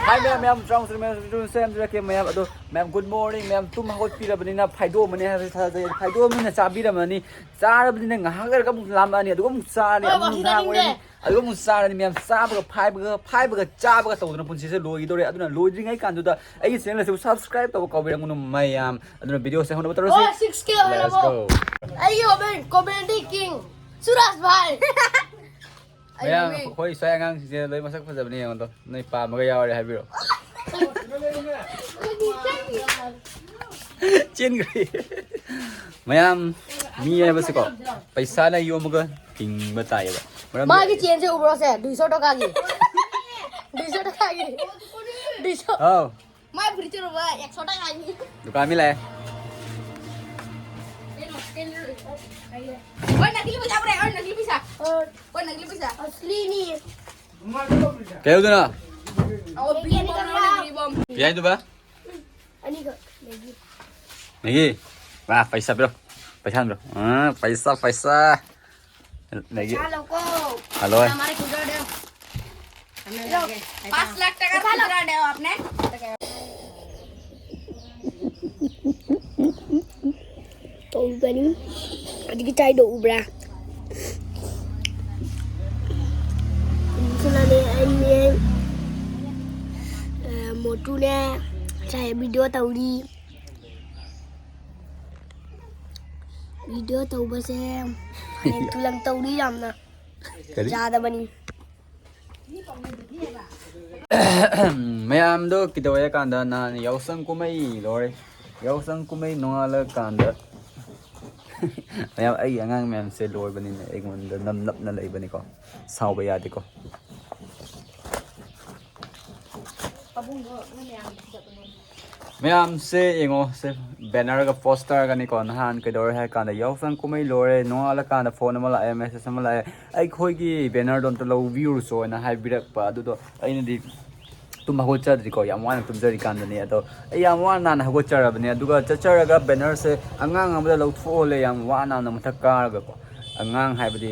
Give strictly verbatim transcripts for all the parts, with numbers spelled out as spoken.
ꯍꯥꯏ ꯃꯌꯥꯝ, ꯃꯌꯥꯝ ꯆꯥꯎꯅ ꯆꯥꯎꯅ ꯃꯌꯥꯝ ꯁꯦꯝꯖꯔꯛꯀꯦ ꯃꯌꯥꯝ꯫ ꯑꯗꯣ ꯃꯌꯥꯝ, ꯒꯨꯗ ꯃꯣꯔꯅꯤꯡ ꯃꯌꯥꯝ꯫ ꯇꯨꯝ ꯍꯧꯒꯠꯄꯤꯔꯕꯅꯤꯅ ꯐꯥꯏꯗꯣꯛꯑꯃꯅꯤ ꯍꯥꯏꯕꯁꯤ ꯊꯥꯖꯩ꯫ ꯐꯥꯏꯗꯣꯛꯑꯃꯅꯤꯅ ꯆꯥꯕꯤꯔꯝꯃꯅꯤ꯫ ꯆꯥꯔꯕꯅꯤꯅ ꯉꯥꯏꯍꯥꯛ ꯂꯩꯔꯒ ꯑꯃꯨꯛ ꯂꯥꯝꯃꯛꯑꯅꯤ, ꯑꯗꯨꯒ ꯑꯃꯨꯛ ꯆꯥꯔꯅꯤ, ꯑꯃꯨꯛ ꯉꯥꯏꯍꯥꯛ ꯑꯣꯏꯔꯅꯤ, ꯑꯗꯨꯒ ꯑꯃꯨꯛ ꯆꯥꯔꯅꯤ ꯃꯌꯥꯝ꯫ ꯆꯥꯕꯒ ꯐꯥꯏꯕꯒ, ꯐꯥꯏꯕꯒ ꯆꯥꯕꯒ ꯇꯧꯗꯅ ꯄꯨꯟꯁꯤꯁꯦ ꯂꯣꯏꯈꯤꯗꯧꯔꯦ꯫ ꯑꯗꯨꯅ ꯂꯣꯏꯗ꯭ꯔꯤꯉꯩ ꯀꯥꯟꯗꯨꯗ ꯑꯩꯒꯤ ꯆꯦꯅꯦꯜ ꯑꯁꯤꯕꯨ ꯁꯕꯁꯀ꯭ꯔꯥꯏꯕ ꯇꯧꯕ ꯀꯥꯎꯕꯤꯔꯝꯒꯅꯨ ꯃꯌꯥꯝ꯫ ꯑꯗꯨꯅ ꯚꯤꯗꯤꯑꯣꯁꯦ ꯍꯧꯅꯕ ꯇꯧꯔꯁꯤ꯫ ꯑꯣ, ꯁꯤꯛꯁ ꯀꯦ Let's ꯑꯣꯏꯔꯕꯣ? Go꯫ ꯑꯩꯒꯤ ꯑꯣꯕꯦꯟ ꯀꯣꯃꯦꯗꯤ ꯀꯤꯡ ꯁꯨꯔꯥꯖ ꯚꯥꯏ꯫ ꯑꯩ ꯃꯌꯥꯝ, ꯃꯃꯤꯡ꯫ ꯑꯩꯈꯣꯏ ꯁ꯭ꯋꯥꯏ ꯑꯉꯥꯡꯁꯤꯡꯁꯦ ꯂꯣꯏ ꯃꯁꯛ ꯐꯖꯕꯅꯦ ꯌꯦꯡꯉꯣ ꯑꯗꯣ꯫ ꯅꯣꯏ ꯄꯥꯝꯃꯒ ꯌꯥꯎꯔꯦ ꯍꯥꯏꯕꯤꯔꯣ꯫ ꯆꯦꯟꯈ꯭ꯔꯦ꯫ ꯃꯌꯥꯝ, ꯃꯤ ꯍꯥꯏꯕꯁꯦꯀꯣ, ꯄꯩꯁꯥꯅ ꯌꯣꯝꯃꯒ ꯍꯤꯡꯕ ꯇꯥꯏꯌꯦꯕ꯫ ꯃꯔꯝꯗꯤ ꯃꯥꯒꯤ ꯆꯦꯟꯁꯦ ꯎꯕ꯭ꯔꯣ ꯁꯦ? ꯗꯨꯏꯁꯣ ꯇꯀꯥꯒꯤ꯫ ꯗꯨꯏꯁꯣ ꯇꯀꯥꯒꯤ꯫ ꯗꯨꯏꯁꯣ꯫ ꯑꯥꯎ꯫ ꯃꯥꯏ ꯐꯨꯔꯤꯠ ꯆꯨꯔꯨꯕ ꯑꯦꯛꯁꯣ ꯇꯀꯥꯒꯤ꯫ ꯗꯨꯀꯥꯟ ꯃꯤ ꯂꯥꯛꯑꯦ꯫ ꯑꯣꯏ, ꯅꯀꯂꯤ ꯄꯩꯁꯥ ꯄꯨꯔꯛꯑꯦ, ꯑꯣꯏ, ꯅꯀꯂꯤ ꯄꯩꯁꯥ꯫ ꯑꯣꯏ, ꯅꯀꯂꯤ ꯄꯩꯁꯥ꯫ ꯑꯁꯂꯤꯅꯤ꯫ ꯀꯩ ꯂꯧꯗꯣꯏꯅꯣ? ꯑꯣ, ꯕꯤꯒꯤ ꯕꯣꯝ, ꯅꯀꯂꯤ ꯕꯣꯝ꯫ ꯀꯩ ꯍꯥꯏꯗꯨꯕ? ꯑꯅꯤꯈꯛ ꯂꯩꯒꯦ꯫ ꯃꯦꯒꯤ꯫ ꯋꯥ, ꯄꯩꯁꯥ ꯄꯤꯔꯣ꯫ ꯄꯩꯁꯥ ꯄꯤꯔꯣ꯫ ꯑꯥ, ꯄꯩꯁꯥ, ꯄꯩꯁꯥ꯫ ꯂꯩꯒꯦ꯫ ꯄꯩꯁꯥ ꯂꯧꯀꯣ꯫ ꯍꯜꯂꯣ꯫ हमारे खुदरा दे। हमें लो, लगे। पाँच लाख टका खुदरा दे आपने। ꯇꯧꯒꯅꯤ꯫ ꯑꯗꯨꯒꯤ ꯆꯥꯏꯗꯣ ꯎꯕ꯭ꯔꯥ? ꯁꯤꯅꯅꯦ ꯑꯩꯅꯦ, ꯑ, ꯃꯣꯇꯨꯅꯦ ꯉꯁꯥꯏ ꯚꯤꯗꯤꯑꯣ ꯇꯧꯔꯤ꯫ ꯚꯤꯗꯤꯑꯣ ꯇꯧꯕꯁꯦ ꯍꯌꯦꯡ ꯇꯨꯂꯪ ꯇꯧꯔꯤ ꯌꯥꯝꯅ꯫ ꯀꯔꯤ? ꯌꯥꯗꯕꯅꯤ꯫ ꯃꯌꯥꯝꯗꯣ ꯀꯩꯗꯧꯋꯦ ꯍꯥꯏ ꯀꯥꯟꯗ ꯅꯍꯥꯟ ꯌꯥꯎꯁꯪ ꯀꯨꯝꯍꯩ ꯂꯣꯏꯔꯦ꯫ ꯌꯥꯎꯁꯪ ꯀꯨꯝꯍꯩ ꯅꯣꯡꯉꯥꯜꯂꯀꯥꯟꯗ ꯃꯌꯥꯝ, ꯑꯩꯒꯤ ꯑꯉꯥꯡ ꯃꯌꯥꯝꯁꯦ ꯂꯣꯏꯕꯅꯤꯅ ꯑꯩꯉꯣꯟꯗ ꯅꯝꯂꯞꯅ ꯂꯩꯕꯅꯤꯀꯣ꯫ ꯁꯥꯎꯕ ꯌꯥꯗꯦꯀꯣ꯫ ꯃꯌꯥꯝꯁꯦ ꯌꯦꯡꯉꯣ, ꯁꯦ ꯕꯦꯅꯔꯒ ꯄꯣꯁꯇꯔꯒꯅꯤꯀꯣ꯫ ꯅꯍꯥꯟ ꯀꯩꯗꯧꯔꯦ ꯍꯥꯏ ꯀꯥꯟꯗ ꯌꯥꯎꯁꯪ ꯀꯨꯝꯍꯩ ꯂꯣꯏꯔꯦ, ꯅꯣꯡꯉꯥꯜꯂꯀꯥꯟꯗ ꯐꯣꯟ ꯑꯃ ꯂꯥꯛꯑꯦ, ꯃꯦꯁꯦꯖ ꯑꯃ ꯂꯥꯛꯑꯦ, "ꯑꯩꯈꯣꯏꯒꯤ ꯕꯦꯅꯔꯗꯣ ꯑꯝꯇ ꯂꯧꯕꯤꯔꯨꯁꯣ" ꯍꯥꯏꯅ ꯍꯥꯏꯕꯤꯔꯛꯄ꯫ ꯑꯗꯨꯗꯣ ꯑꯩꯅꯗꯤ ꯇꯨꯝ ꯍꯧꯒꯠꯆꯗ꯭ꯔꯤꯀꯣ, ꯌꯥꯝ ꯋꯥꯅ ꯇꯨꯝꯖꯔꯤꯀꯥꯟꯗꯅꯦ꯫ ꯑꯗꯣ ꯑꯩ ꯌꯥꯝ ꯋꯥꯅ ꯅꯥꯟꯅ ꯍꯧꯒꯠꯆꯔꯕꯅꯦ꯫ ꯑꯗꯨꯒ ꯆꯠꯆꯔꯒ ꯕꯦꯅꯔꯁꯦ ꯑꯉꯥꯡ ꯑꯃꯗ ꯂꯧꯊꯣꯛꯍꯜꯂꯦ, ꯌꯥꯝ ꯋꯥꯅ ꯅꯥꯟꯅ ꯃꯊꯛ ꯀꯥꯔꯒꯀꯣ꯫ ꯑꯉꯥꯡ ꯍꯥꯏꯕꯗꯤ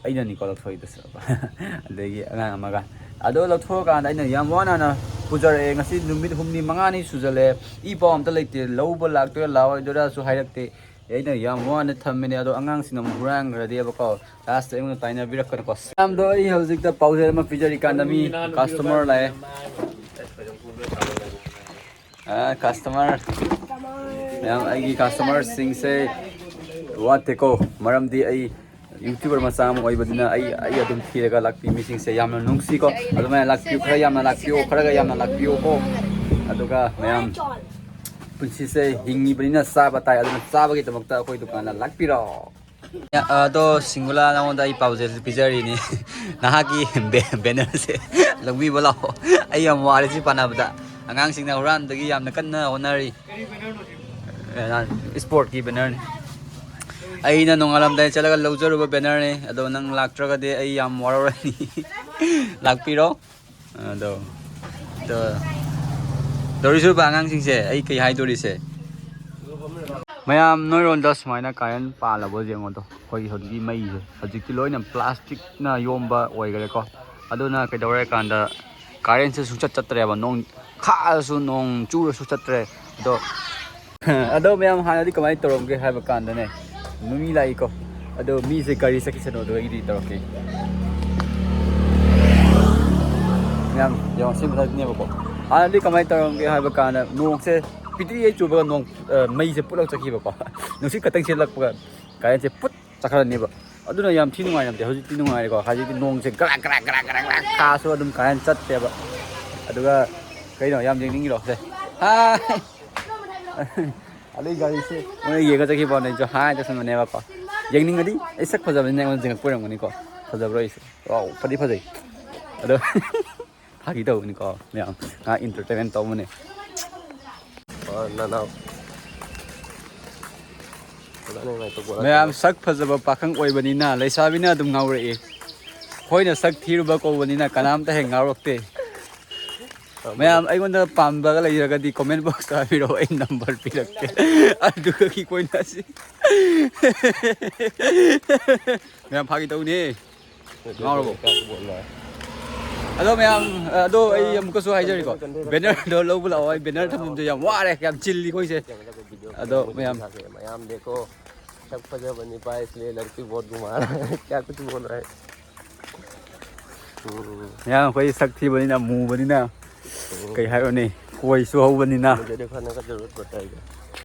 ꯑꯩꯅꯅꯤꯀꯣ ꯂꯧꯊꯣꯛꯏꯗꯨꯁꯨ꯫ ꯑꯗꯒꯤ ꯑꯉꯥꯡ ꯑꯃꯒ꯫ ꯑꯗꯣ ꯂꯧꯊꯣꯛꯑꯀꯥꯟꯗ ꯑꯩꯅ ꯌꯥꯝ ꯋꯥꯅ ꯅꯥꯟꯅ ꯄꯨꯖꯔꯛꯑꯦ꯫ ꯉꯁꯤ ꯅꯨꯃꯤꯠ ꯍꯨꯝꯅꯤ ꯃꯉꯥꯅꯤ ꯁꯨꯖꯜꯂꯦ, ꯏ ꯄꯥꯎ ꯑꯝꯇ ꯂꯩꯇꯦ꯫ ꯂꯧꯕ ꯂꯥꯛꯇꯣꯏꯔꯥ ꯂꯥꯛꯑꯣꯏꯗꯣꯏꯔꯥꯁꯨ ꯍꯥꯏꯔꯛꯇꯦ꯫ ꯑꯩꯅ ꯌꯥꯝ ꯋꯥꯅ ꯊꯝꯃꯤꯅꯦ, ꯑꯗꯣ ꯑꯉꯥꯡꯁꯤꯡꯅ ꯑꯃꯨꯛ ꯍꯨꯔꯥꯟꯈ꯭ꯔꯗꯤꯕꯀꯣ, ꯂꯥꯁꯇ ꯑꯩꯉꯣꯟꯗ ꯇꯥꯏꯅꯕꯤꯔꯛꯀꯅꯤꯀꯣ꯫ ꯃꯌꯥꯝꯗꯣ ꯑꯩ ꯍꯧꯖꯤꯛꯇ ꯄꯥꯎꯖꯦꯜ ꯑꯃ ꯄꯤꯖꯔꯤꯀꯥꯟꯗ ꯃꯤ ꯀꯁꯇꯃꯔ ꯂꯥꯛꯑꯦ꯫ ꯀꯁꯇꯃꯔ, ꯃꯌꯥꯝ, ꯑꯩꯒꯤ ꯀꯁꯇꯃꯔꯁꯤꯡꯁꯦ ꯋꯥꯠꯇꯦꯀꯣ, ꯃꯔꯝꯗꯤ ꯑꯩ ꯌꯨꯇ꯭ꯌꯨꯕꯔ ꯃꯆꯥ ꯑꯃ ꯑꯣꯏꯕꯅꯤꯅ ꯑꯩ, ꯑꯩ ꯑꯗꯨꯝ ꯊꯤꯔꯒ ꯂꯥꯛꯄꯤ꯫ ꯃꯤꯁꯤꯡꯁꯦ ꯌꯥꯝꯅ ꯅꯨꯡꯁꯤꯀꯣ, ꯑꯗꯨꯃꯥꯏꯅ ꯂꯥꯛꯄꯤꯌꯨ, ꯈꯔ ꯌꯥꯝꯅ ꯂꯥꯛꯄꯤꯌꯨ, ꯈꯔꯒ ꯌꯥꯝꯅ ꯂꯥꯛꯄꯤꯌꯨꯀꯣ꯫ ꯑꯗꯨꯒ ꯃꯌꯥꯝ, ꯄꯨꯟꯁꯤꯁꯦ ꯍꯤꯡꯉꯤꯕꯅꯤꯅ ꯆꯥꯕ ꯇꯥꯏ, ꯑꯗꯨꯅ ꯆꯥꯕꯒꯤꯗꯃꯛꯇ ꯑꯩꯈꯣꯏ ꯗꯨꯀꯥꯟꯗ ꯂꯥꯛꯄꯤꯔꯣ꯫ ꯑꯗꯣ ꯁꯤꯡꯒꯨꯂꯥ, ꯅꯉꯣꯟꯗ ꯑꯩ ꯄꯥꯎꯖꯦꯜ ꯄꯤꯖꯔꯤꯅꯤ꯫ ꯅꯍꯥꯛꯀꯤ ꯕꯦ-, ꯕꯦꯅꯔꯁꯦ ꯂꯧꯕꯤꯕ ꯂꯥꯛꯑꯣ꯫ ꯑꯩ ꯌꯥꯝ ꯋꯥꯔꯦ ꯁꯤ ꯄꯥꯟꯅꯕꯗ꯫ ꯑꯉꯥꯡꯁꯤꯡꯅ ꯍꯨꯔꯥꯟꯕꯒꯤ ꯌꯥꯝꯅ ꯀꯟꯅ ꯍꯣꯠꯅꯔꯤ꯫ ꯏꯁꯄꯣꯔꯠꯀꯤ ꯕꯦꯅꯔꯅꯤ꯫ ꯑꯩꯅ ꯅꯣꯡꯉꯥꯜꯂꯝꯗꯥꯏ ꯆꯠꯂꯒ ꯂꯧꯖꯔꯨꯕ ꯕꯦꯅꯔꯅꯤ꯫ ꯑꯗꯣ ꯅꯪ ꯂꯥꯛꯇ꯭ꯔꯒꯗꯤ ꯑꯩ ꯌꯥꯝ ꯋꯥꯔꯧꯔꯅꯤ꯫ ꯂꯥꯛꯄꯤꯔꯣ꯫ ꯑꯗꯣ, ꯑꯗꯣ, ꯇꯧꯔꯤꯁꯨꯕ ꯑꯉꯥꯡꯁꯤꯡꯁꯦ, ꯑꯩ ꯀꯩ ꯍꯥꯏꯗꯣꯔꯤꯁꯦ? ꯃꯌꯥꯝ, ꯅꯣꯏꯔꯣꯝꯗ ꯁꯨꯃꯥꯏꯅ ꯀꯥꯔꯦꯟ ꯄꯥꯜꯂꯕꯣ? ꯌꯦꯡꯉꯣꯗꯣ, ꯑꯩꯈꯣꯏꯒꯤ ꯍꯧꯖꯤꯛꯀꯤ ꯃꯩꯁꯦ, ꯍꯧꯖꯤꯛꯇꯤ ꯂꯣꯏꯅ ꯄ꯭ꯂꯥꯁꯇꯤꯛꯅ ꯌꯣꯝꯕ ꯑꯣꯏꯈ꯭ꯔꯦꯀꯣ꯫ ꯑꯗꯨꯅ ꯀꯩꯗꯧꯔꯦ ꯀꯥꯟꯗ, ꯀꯥꯔꯦꯟꯁꯦ ꯁꯨꯡꯆꯠ ꯆꯠꯇ꯭ꯔꯦꯕ, ꯅꯣꯡ ꯈꯥꯛꯑꯁꯨ, ꯅꯣꯡ ꯆꯨꯔꯁꯨ ꯆꯠꯇ꯭ꯔꯦ꯫ ꯑꯗꯣ, ꯑꯗꯣ ꯃꯌꯥꯝ, ꯍꯥꯟꯅꯗꯤ ꯀꯃꯥꯏꯅ ꯇꯧꯔꯝꯒꯦ ꯍꯥꯏꯕ ꯀꯥꯟꯗꯅꯦ, ꯃꯤ ꯂꯥꯛꯏꯀꯣ, ꯑꯗꯣ ꯃꯤꯁꯦ ꯒꯥꯔꯤ ꯆꯠꯈꯤꯁꯅꯨ, ꯑꯗꯨ ꯑꯩꯒꯤꯗꯤ ꯇꯧꯔꯛꯀꯦ꯫ ꯃꯌꯥꯝ ꯌꯦꯡꯉꯣ, ꯁꯤ ꯃꯊꯛꯅꯦꯕꯀꯣ꯫ ꯍꯥꯟꯅꯗꯤ ꯀꯃꯥꯏꯅ ꯇꯧꯔꯝꯒꯦ ꯍꯥꯏꯕ ꯀꯥꯟꯗ, ꯅꯣꯡꯁꯦ ꯄꯤꯇ꯭ꯔꯤ ꯍꯦꯛ ꯆꯨꯕꯒ ꯅꯣꯡ, ꯑ, ꯃꯩꯁꯦ ꯄꯨꯠꯂꯒ ꯆꯠꯈꯤꯕꯀꯣ꯫ ꯅꯨꯡꯁꯤꯠ ꯈꯛꯇꯪ ꯁꯤꯠꯂꯛꯄꯒ ꯀꯥꯔꯦꯟꯁꯦ ꯄꯨꯠ ꯆꯠꯈ꯭ꯔꯅꯦꯕ꯫ ꯑꯗꯨꯅ ꯌꯥꯝ ꯊꯤ ꯅꯨꯡꯉꯥꯏꯔꯝꯗꯦ꯫ ꯍꯧꯖꯤꯛꯇꯤ ꯅꯨꯡꯉꯥꯏꯔꯦꯀꯣ꯫ ꯍꯧꯖꯤꯛꯇꯤ ꯅꯣꯡꯁꯦ ꯒ꯭ꯔꯥꯛ ꯒ꯭ꯔꯥꯛ ꯒ꯭ꯔꯥꯛ ꯒ꯭ꯔꯥꯛ ꯒ꯭ꯔꯥꯛ ꯊꯥꯁꯨ ꯑꯗꯨꯝ ꯀꯥꯔꯦꯟ ꯆꯠꯇꯦꯕ꯫ ꯑꯗꯨꯒ ꯀꯩꯅꯣ ꯌꯥꯝ ꯌꯦꯡꯅꯤꯡꯉꯤꯔꯣ ꯁꯦ? ꯍꯥꯏ! ꯑꯗꯩ ꯒꯥꯔꯤꯁꯦ ꯃꯣꯏꯅ ꯌꯦꯡꯉ ꯆꯠꯈꯤꯕ ꯋꯥꯅꯦ, ꯑꯩꯁꯨ ꯍꯥꯏ ꯇꯧꯁꯟꯕꯅꯦꯕꯀꯣ꯫ ꯌꯦꯡꯅꯤꯡꯉꯗꯤ ꯑꯩ ꯁꯛ ꯐꯖꯕꯅꯤꯅ ꯑꯩꯉꯣꯟꯗ ꯌꯦꯡꯉꯛꯄ ꯑꯣꯏꯔꯝꯒꯅꯤꯀꯣ꯫ ꯐꯖꯕ꯭ꯔꯣ ꯑꯩꯁꯦ? ꯋꯥꯎ, ꯐꯗꯤ ꯐꯖꯩ꯫ ꯑꯗꯣ ꯐꯥꯒꯤ ꯇꯧꯕꯅꯤꯀꯣ ꯃꯌꯥꯝ, ꯉꯥꯏꯍꯥꯛ entertainment ꯇꯧꯕꯅꯦ꯫ ꯅꯅꯥꯎ꯫ ꯃꯌꯥꯝ, ꯁꯛ ꯐꯖꯕ ꯄꯥꯈꯪ ꯑꯣꯏꯕꯅꯤꯅ ꯂꯩꯁꯥꯕꯤꯅ ꯑꯗꯨꯝ ꯉꯥꯎꯔꯛꯏ꯫ ꯑꯩꯈꯣꯏꯅ ꯁꯛ ꯊꯤꯔꯨꯕ ꯀꯧꯕꯅꯤꯅ ꯀꯅꯥꯝꯇ ꯍꯦꯛ ꯉꯥꯎꯔꯛꯇꯦ꯫ ꯃꯌꯥꯝ, ꯑꯩꯉꯣꯟꯗ ꯄꯥꯝꯕꯒ ꯂꯩꯔꯒꯗꯤ comment box ꯇ ꯍꯥꯏꯕꯤꯔꯛꯑꯣ, ꯑꯩ number ꯄꯤꯔꯛꯀꯦ꯫ ꯑꯗꯨꯒ ꯀꯣꯏꯅꯁꯤ꯫ ꯃꯌꯥꯝ, ꯐꯥꯒꯤ ꯇꯧꯅꯦ꯫ ꯉꯥꯎꯔꯕꯣ? ꯑꯗꯣ ꯃꯌꯥꯝ, ꯑꯗꯣ ꯑꯩ ꯑꯃꯨꯛꯀꯁꯨ ꯍꯥꯏꯖꯔꯤꯀꯣ, ꯕꯦꯅꯔꯗꯣ ꯂꯧꯕ ꯂꯥꯛꯑꯣ꯫ ꯑꯩ ꯕꯦꯅꯔ ꯊꯝꯐꯝꯁꯦ ꯌꯥꯝ ꯋꯥꯔꯦ, ꯌꯥꯝ ꯆꯤꯜꯂꯤ ꯑꯩꯈꯣꯏꯁꯦ꯫ ꯑꯗꯣ ꯃꯌꯥꯝ, ꯃꯌꯥꯝ ꯗꯦꯀꯣ, ꯁꯛ ꯐꯖꯕ ꯅꯨꯄꯥ, ꯏꯁꯂꯤꯌꯦ ꯂꯔꯀꯤ ꯕꯣꯠ ꯒꯨꯃꯥ ꯔꯥ ꯍꯦ, ꯀꯌꯥ ꯀꯨꯆ ꯕꯣꯜ ꯔꯥ ꯍꯦ꯫ ꯃꯌꯥꯝ ꯑꯩꯈꯣꯏ ꯁꯛ ꯊꯤꯕꯅꯤꯅ, ꯃꯨꯕꯅꯤꯅ, ꯀꯩ ꯍꯥꯏꯔꯨꯅꯤ, ꯈꯣꯏꯁꯨ ꯍꯧꯕꯅꯤꯅ꯫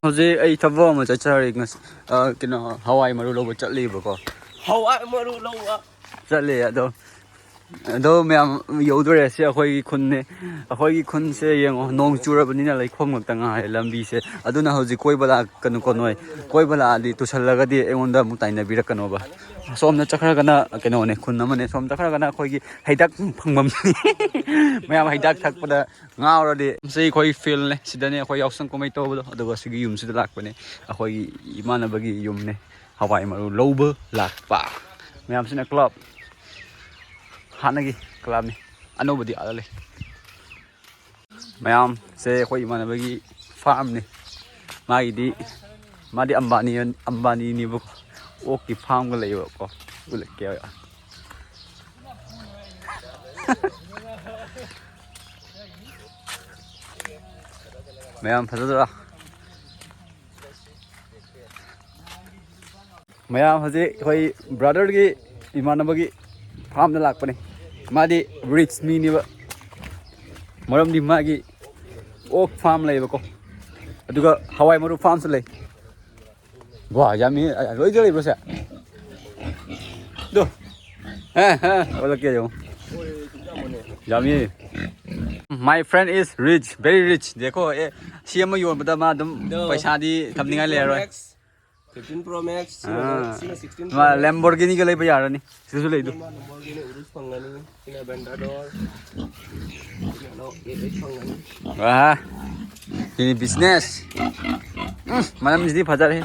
ꯍꯧꯖꯤꯛ ꯑꯩ ꯊꯕꯛ ꯑꯃ ꯆꯠꯆꯔꯤ꯫ ꯉꯁ-, ꯑ, ꯀꯩꯅꯣ, ꯍꯋꯥꯏ ꯃꯔꯨ ꯂꯧꯕ ꯆꯠꯂꯤꯕꯀꯣ꯫ ꯍꯋꯥꯏ ꯃꯔꯨ ꯂꯧꯕ꯫ ꯆꯠꯂꯦ ꯑꯗꯣ꯫ ꯑꯗꯣ ꯃꯌꯥꯝ ꯌꯧꯗꯣꯔꯦ꯫ ꯁꯤ ꯑꯩꯈꯣꯏꯒꯤ ꯈꯨꯟꯅꯦ꯫ ꯑꯩꯈꯣꯏꯒꯤ ꯈꯨꯟꯁꯦ ꯌꯦꯡꯉꯣ, ꯅꯣꯡ ꯆꯨꯔꯕꯅꯤꯅ ꯂꯩꯈꯣꯝ ꯉꯥꯛꯇ ꯉꯥꯏꯔꯦ ꯂꯝꯕꯤꯁꯦ꯫ ꯑꯗꯨꯅ ꯍꯧꯖꯤꯛ ꯀꯣꯏꯕ ꯂꯥꯛꯀꯅꯨꯀꯣ ꯅꯣꯏ꯫ ꯀꯣꯏꯕ ꯂꯥꯛꯑꯗꯤ ꯇꯨꯁꯜꯂꯒꯗꯤ ꯑꯩꯉꯣꯟꯗ ꯑꯃꯨꯛ ꯇꯥꯏꯅꯕꯤꯔꯛꯀꯅꯣꯕ꯫ ꯁꯣꯝꯗ ꯆꯠꯈ꯭ꯔꯒꯅ ꯀꯩꯅꯣꯅꯦ, ꯈꯨꯟ ꯑꯃꯅꯦ꯫ ꯁꯣꯝ ꯆꯠꯈ꯭ꯔꯒꯅ ꯑꯩꯈꯣꯏꯒꯤ ꯍꯩꯗꯥꯛ ꯐꯪꯐꯝꯅꯤ꯫ ꯃꯌꯥꯝ ꯍꯩꯗꯥꯛ ꯊꯛꯄꯗ ꯉꯥꯎꯔꯗꯤ꯫ ꯁꯤ ꯑꯩꯈꯣꯏ ꯐꯤꯜꯅꯦ꯫ ꯁꯤꯗꯅꯦ ꯑꯩꯈꯣꯏ ꯌꯥꯎꯁꯪ ꯀꯨꯝꯍꯩ ꯇꯧꯕꯗꯣ꯫ ꯑꯗꯨꯒ ꯁꯤꯒꯤ ꯌꯨꯝꯁꯤꯗ ꯂꯥꯛꯄꯅꯦ꯫ ꯑꯩꯈꯣꯏꯒꯤ ꯏꯃꯥꯟꯅꯕꯒꯤ ꯌꯨꯝꯅꯦ꯫ ꯍꯋꯥꯏ ꯃꯔꯨ ꯂꯧꯕ ꯂꯥꯛꯄ꯫ ꯃꯌꯥꯝꯁꯤꯅ ꯀ꯭ꯂꯕ꯫ ꯍꯥꯟꯅꯒꯤ ꯀ꯭ꯂꯕꯅꯤ꯫ ꯑꯅꯧꯕꯗꯤ ꯑꯥꯗ ꯂꯩ꯫ ꯃꯌꯥꯝꯁꯦ ꯑꯩꯈꯣꯏ ꯏꯃꯥꯟꯅꯕꯒꯤ ꯐꯥꯔꯝꯅꯤ꯫ ꯃꯥꯒꯤꯗꯤ, ꯃꯥꯗꯤ ꯑꯝꯕꯥꯅꯤ, ꯑꯝꯕꯥꯅꯤꯅꯦꯕꯀꯣ꯫ ꯑꯣꯛꯀꯤ ꯐꯥꯔꯝꯒ ꯂꯩꯕꯀꯣ꯫ ꯎꯠꯂꯛꯀꯦ꯫ ꯃꯌꯥꯝ ꯐꯖꯗ꯭ꯔꯥ? ꯃꯌꯥꯝ ꯍꯧꯖꯤꯛ ꯑꯩꯈꯣꯏ ꯕ꯭ꯔꯗꯔꯒꯤ ꯏꯃꯥꯟꯅꯕꯒꯤ ꯐꯥꯔꯝꯗ ꯂꯥꯛꯄꯅꯦ꯫ ꯃꯥꯗꯤ ꯔꯤꯆ ꯃꯤꯅꯦꯕ, ꯃꯔꯝꯗꯤ ꯃꯥꯒꯤ ꯑꯣꯛ ꯐꯥꯔꯝ ꯂꯩꯌꯦꯕꯀꯣ, ꯑꯗꯨꯒ ꯍꯋꯥꯏ ꯃꯔꯨ ꯐꯥꯔꯝꯁꯨ ꯂꯩ꯫ ꯋꯥ, ꯌꯥꯝꯃꯤ꯫ ꯂꯣꯏꯗ ꯂꯩꯕ꯭ꯔꯣ ꯁꯦ? ꯑꯗꯣ, ꯑꯦ, ꯑꯦ, ꯑꯣꯜꯂꯛꯀꯦ ꯌꯦꯡꯉꯣ꯫ ꯌꯥꯝꯃꯤ꯫ My friend is rich, very rich. Deco, ꯑꯦ, ꯁꯤ ꯑꯃ ꯌꯣꯟꯕꯗ ꯃꯥ ꯑꯗꯨꯝ ꯑꯗꯣ, ꯄꯩꯁꯥꯗꯤ ꯊꯝꯅꯤꯡꯉꯥꯏ ꯂꯩꯔꯔꯣꯏ꯫ Fifteen Pro Max, ꯁꯤꯅ, ꯑꯥ꯫ ꯁꯤꯅ sixteen Pro ꯃꯥ Max꯫ ꯂꯦꯝꯕꯣꯔꯒꯤꯅꯤꯒ ꯂꯩꯕ ꯌꯥꯔꯅꯤ꯫ ꯁꯤꯗꯁꯨ ꯂꯩꯗꯨ꯫ ꯁꯤꯅ ꯂꯦꯝꯕꯣꯔꯒꯤꯅꯤ ꯎꯔꯨꯁ ꯐꯪꯒꯅꯤ꯫ ꯁꯤꯅ ꯕꯦꯟꯗꯥꯗꯣꯔ꯫ ꯁꯤꯅ ꯑꯦ ꯑꯩꯆ ꯐꯪꯒꯅꯤ꯫ ꯋꯥ꯫ ꯁꯤꯅꯤ ꯕꯤꯖꯤꯅꯦꯁ꯫ ꯎꯝ, ꯃꯅꯝꯁꯤꯗꯤ ꯐꯖꯔꯦ꯫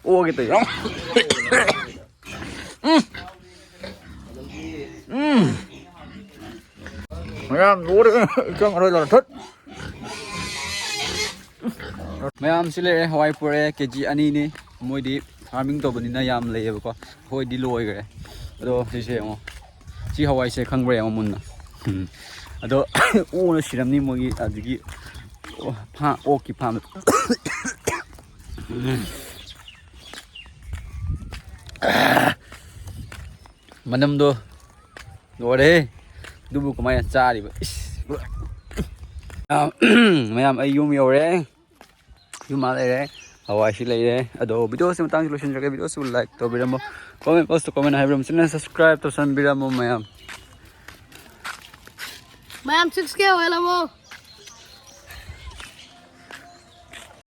ꯑꯣꯒꯦ ꯇꯧꯏ꯫ ꯎꯝ꯫ ꯎꯝ꯫ ꯃꯌꯥꯝ ꯂꯣꯏꯔꯦ꯫ ꯏꯆꯪ ꯑꯔꯣꯏ ꯂꯣꯏꯔꯦ꯫ ꯊꯨꯠ꯫ ꯃꯌꯥꯝꯁꯤ ꯂꯩꯔꯦ, ꯍꯋꯥꯏ ꯄꯨꯔꯛꯑꯦ, ꯀꯦ ꯖꯤ ꯑꯅꯤꯅꯤ꯫ ꯃꯣꯏꯗꯤ ꯐꯥꯔꯃꯤꯡ ꯇꯧꯕꯅꯤꯅ ꯌꯥꯝ ꯂꯩꯌꯦꯕꯀꯣ, ꯑꯩꯈꯣꯏꯗꯤ ꯂꯣꯏꯈ꯭ꯔꯦ꯫ ꯑꯗꯣ ꯁꯤꯁꯦ ꯌꯦꯡꯉꯣ, ꯁꯤ ꯍꯋꯥꯏꯁꯦ ꯈꯪꯕ꯭ꯔꯥ ꯌꯦꯡꯉꯣ ꯃꯨꯟꯅ꯫ ꯎꯝ꯫ ꯑꯗꯣ ꯑꯣꯛꯅ ꯁꯤꯔꯝꯅꯤ ꯃꯣꯏꯒꯤ ꯑꯗꯨꯒꯤ ꯐꯥ-, ꯑꯣꯛꯀꯤ ꯐꯥꯝꯗ꯫ ꯃꯅꯝꯗꯣ ꯂꯣꯏꯔꯦ꯫ ꯑꯗꯨꯕꯨ ꯀꯃꯥꯏꯅ ꯆꯥꯔꯤꯕ? ꯏꯁ! ꯃꯌꯥꯝ, ꯑꯩ ꯌꯨꯝ ꯌꯧꯔꯦ꯫ ꯌꯨꯝ ꯑꯥ ꯂꯩꯔꯦ꯫ ꯍꯋꯥꯏꯁꯤ ꯂꯩꯔꯦ꯫ ꯑꯗꯣ videoꯁꯤ ꯃꯇꯥꯡꯁꯤ ꯂꯣꯏꯁꯤꯟꯖꯔꯒꯦ꯫ Videoꯁꯤꯕꯨ like ꯇꯧꯕꯤꯔꯝꯃꯣ꯫ Comment boxꯇ comment ꯍꯥꯏꯕꯤꯔꯝꯃꯣ꯫ Channel subscribe ꯇꯧꯁꯟꯕꯤꯔꯝꯃꯣ ꯃꯌꯥꯝ꯫ ꯃꯌꯥꯝ six K ꯑꯣꯏꯍꯜꯂꯝꯃꯣ꯫